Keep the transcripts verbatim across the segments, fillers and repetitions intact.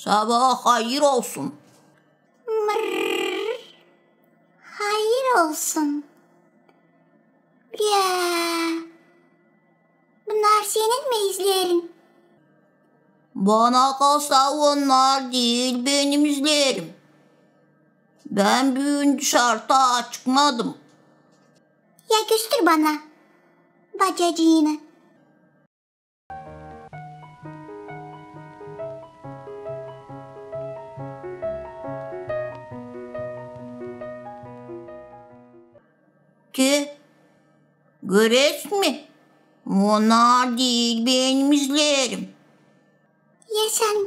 Sabaa hayır olsun. Mırr. Hayır olsun. Ya, bunnar senin mi izlerin? Bana kalsa, onnar diil benim izlerim. Bän büün dışarı taa çıkmadım. Ya göster bana bacacıını. Te, göreersin mi? Onnar diil benim izlerim. Ya sän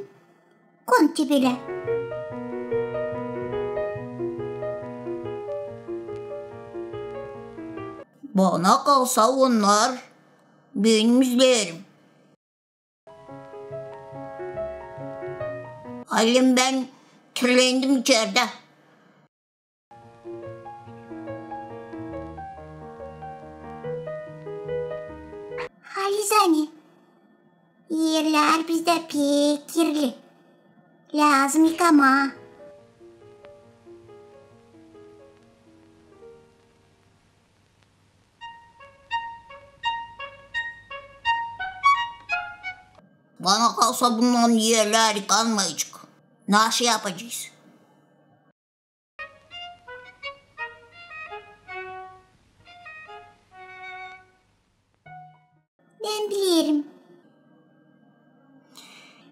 kon tepelä. Bana kalsa, onnar benim izlerim. Alem, bän kirlendim içerdä. Halizdän, erlär bizdä pek kirli. Lääzım yıkamaa. Bana kalsa, bundan erlär yıkanmayacek. Nasıl yapacez? Bän bilerim.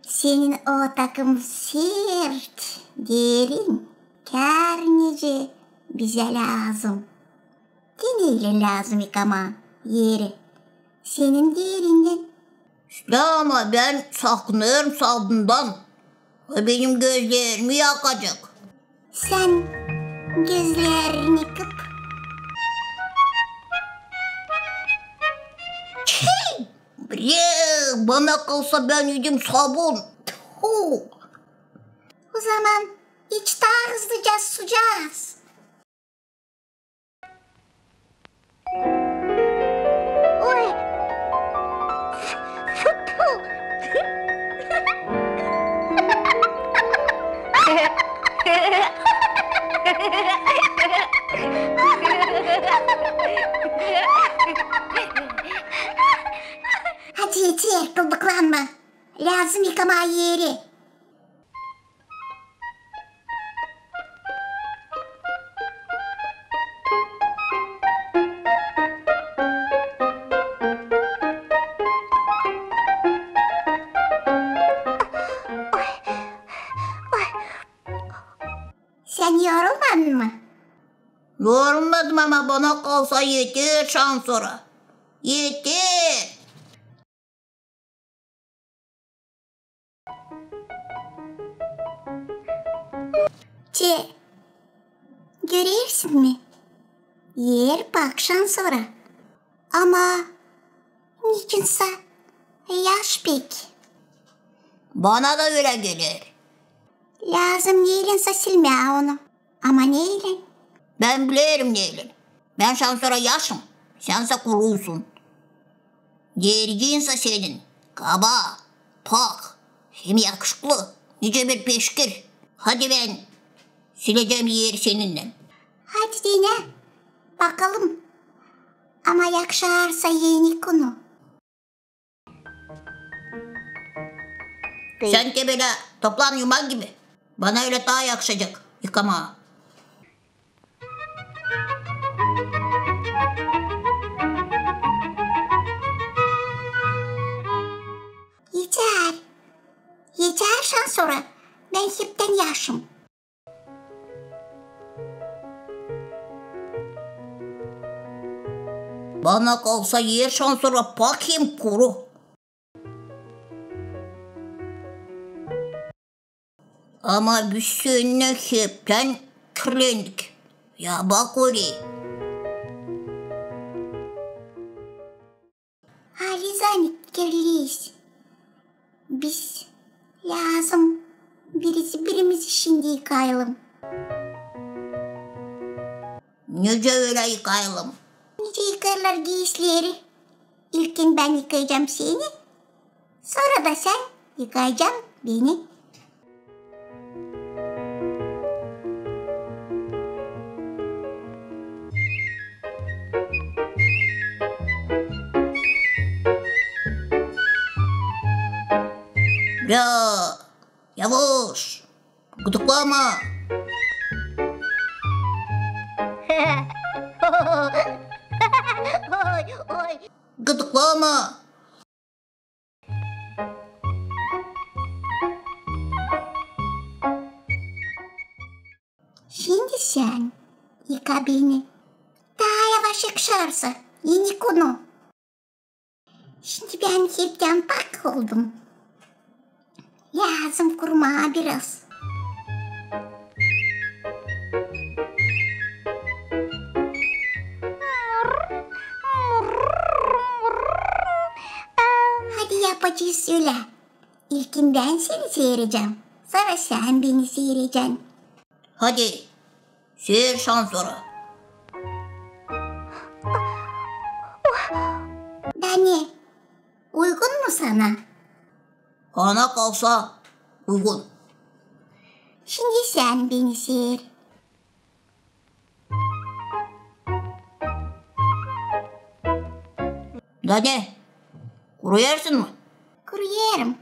Senin o takım sert, derin, kär nicä bizä lääzım. Te neylän lääzım yıkamaa eri? Senin derindän. Ama bän sakınêrım sabundan. O benim gözlerimi yakacek. Sän gözlerini kıp. Çii! Bre, bana kalsa, bän idim sabun. Tfu! O zaman iç taa hızlıca sucaz. Oy! Tfu! Hadi, eter, kılbıklanma. Lääzım yıkamaa eri. Sän yorulmadın mı? Yorulmadım, ama bana kalsa eter şansora. Eter! Te, görersin mi? Er pak şansora. Ama neçinsä yaş pek. Bana da ölä geler. Lääzım neylensä silmää onu. Ama neylän? Bän bilerim neylän. Bän şansora yaşım, sän sä kurusun. Dericinsä senin kaba, pak, hem yakışıklı, nicä bir peşkir. Hadi bän silecäm eri seninnän. Hadi denä bakalım. Ama yakışarsa eni kunu. Sän te bölä toplan yumak gibi. Bana ölä taa yakışacek yıkamaa. Yeter. Yeter şansora. Bän heptän yaşım. Bana kalsa, er şansora pak hem kuru. Ama biz seninnän heptän kirlendik. Ya bak orayı. Halizdän kirliyiz. Biz lääzım birisi birimizi şindi yıkayalım. Nicä ölä yıkayalım? Nicä yıkêrlar giisileri. İlkin bän yıkayacam seni, sora da sän yıkaycan beni. Ya, yavuş, gıdıklama. Oy, oy. Gıdıklama. Şindi sän yıka beni. Taa yavaş yıkşarsa, enik onu. Şindi bän heptän pak oldum. Lääzım kurumaa biraz. Hadi yapacez ölä. İlkin bän seni seerecäm, sora sän beni seerecän. Hadi, seer şansora. Da ne, uygun mu sana? Bana kalsa, uygun. Şindi sän beni seer. Da ne? Kuruyêrsın mı? Kuruyêrım.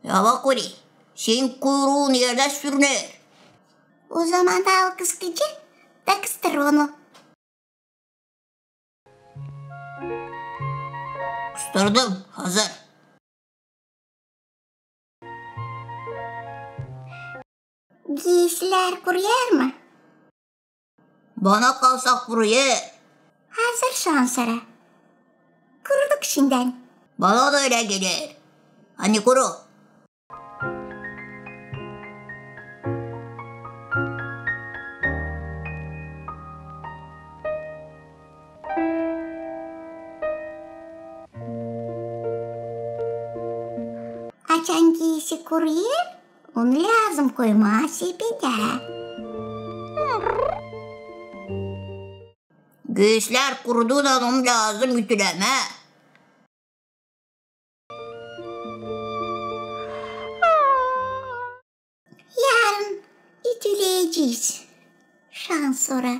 Ya bak, kuruyêr. Senin kuyruun erdä sürüner. O zaman al kıskıcı da kıstır onu. Kıstırdım, hazır. Giisilär kuruyêr mı? Bana kalsa, kuruyêr. Hazır şansora. Kuruduk şindän. Bana da ölä geler. Ani kuru. Açan giisi kuruyêr, onu lääzım koymaa sepedä. Giisilär kuruduundan onu lääzım ütülemää. Yarın ütüleyecez. Şansora.